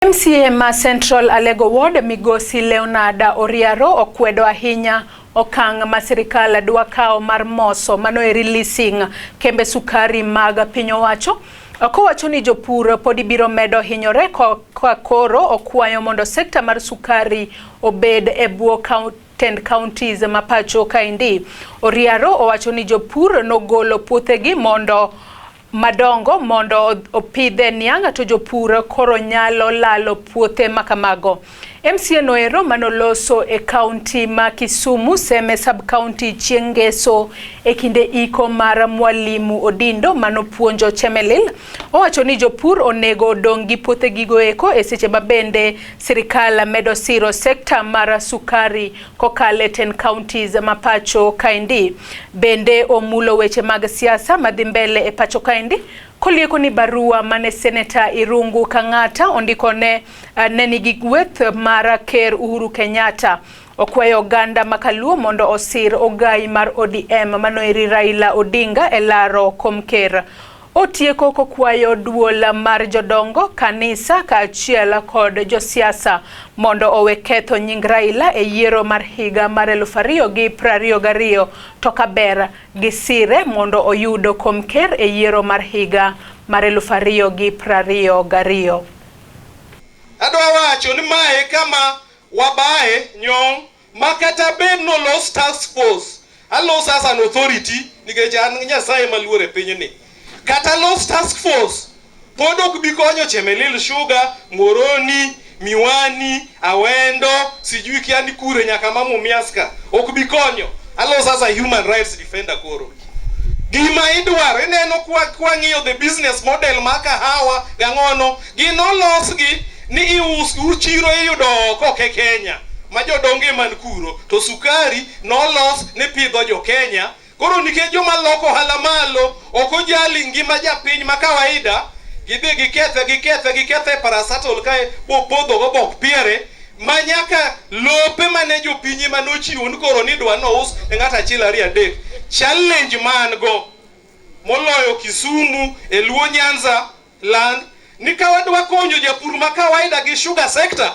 MCA ma Central Alego Ward, Migosi Leonard Oriaro, okwedo ahinya okang' ma sirikal dwa kawo mar moso manoeri leasing kembe sukari mag piny owacho, kowacho ni jopur podi biro medo hinyore ka koro okwayo mondo sekta mar sukari obed e bwo tend counties ma pacho kaendi. Oriaro owacho ni jopur nogolo puothegi mondo madongo mondo opidhe niang', to jopur koro nyalo lalo puothe makamago. MCA noero manoloso e kaunti ma Kisumu, Seme sub-county, chieng' ngeso e kinde iko mar Mwalimu Odindo manopuonjo Chemelil, owacho ni jopur onego odong' gi puothegigo eko e seche ma bende sirikal medo siro sekta mar sukari kokalo e 10 counties ma pacho kaendi. Bende omulo weche mag siasa madhi mbele e pacho kaendi, kolieko ni barua mane Seneta Irungu Kang'ata ondiko ne nigi gweth mar Ker Uhuru Kenyatta. Okwayo oganda makaluo mondo osir ogai mar ODM manoeri Raila Odinga e laro kom ker. Otieko kokwayo duol mar jodongo kanisa kaachiel kod josiasa mondo owe ketho nying Raila e yiero mar higa mar 2022, to kaber gisire mondo oyud kom ker e yiero mar higa mar 2022. Adwa wacho ni mae kama wabaye nyong' ma kata bed nolos task force, alos as an authority nikech an Nyasaye maluor e pinyni. Kata los task force pod ok bi konyo Chemelil Sugar, Muhoroni, Miwani, Awendo, sijui kia ni kure nyaka ma Mumias ka. Ok bi konyo. Alos as a human rights defender koro. Gima idwaro ineno kwa ng'iyo the business model ma kahawa gang'ono gin olosgi ni ius chiro iyudo oko, ok e Kenya ma jodonge man kuro, to sukari nolos ni pidho jo Kenya. Koro nikech joma loko ohala malo ok ojali ngima japiny ma kawaida, gidhi gikethe, gikethe, gikethe parastatal kae bopodho go bok piere ma nyaka lope mane jopiny ema nochiwo ni koro ni dwa nous ne ng'ato achiel, ariyo, adek. Challenge man go moloyo Kisumu e Luo Nyanza land ni ka wadwa konyo japur ma kawaida gi sugar sector,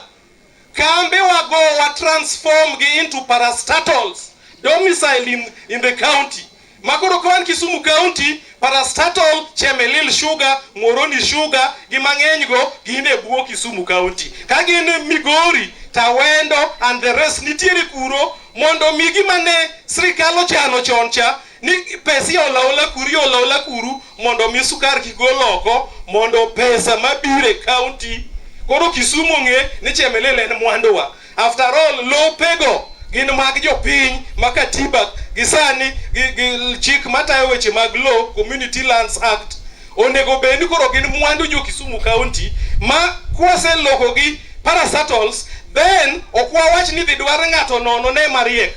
kambe wago wa transform gi into parastatals domicile in the county. Makoro ka wan Kisumu County, parastatal Chemelil Sugar, Muhoroni Sugar gi mang'eny go gin e bwo Kisumu County. Ka gin Migori, Tawendo and the rest nitiere kuro mondo mi gima ne sirikal ochano chon cha ni pesa iolo aola kuru, iolo aola kuru mondo mi sukar kik gol oko, mondo pesa mabiro e county koro Kisumu ong'e ni Chemelil en mwanduwa. After all, lopego gin mag jopiny ma katiba gi sani gi chik matayo weche mag law, Community Lands Act, onego bed ni koro gin mwandu jo Kisumu County ma kwaselokogi parastatals, then ok wawach ni dhi dwar ng'ato nono ne mariek.